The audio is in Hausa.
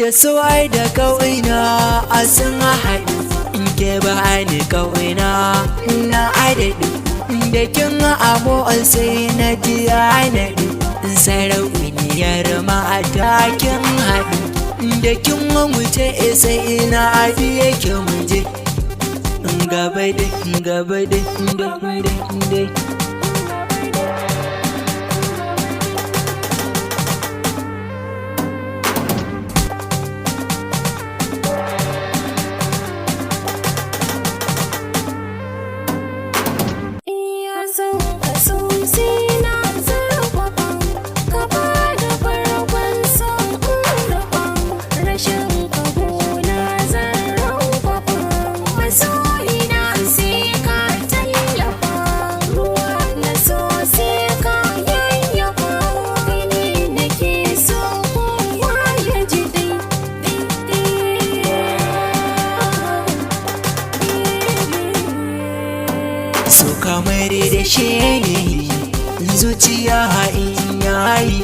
Da suwai da kauna a sun haɗu, in ke ba ni kauna na adadi. Da kin amo sai na ji ya naɗu, sarauniyar mata kin haɗu. Da kin wuce sai na biye ki muje. Gaba dai, gaba dai, dai dai. Iya son ka sosai na zurfafa, ka bada farkon son in rashin ka gona zan rankwafa. Masoyina sai ka tallafa, ruwa na so sai ka yayyafa. Kai ne nake so kowa ya ji dai dai. So kamar da shi ne zuciya in yayi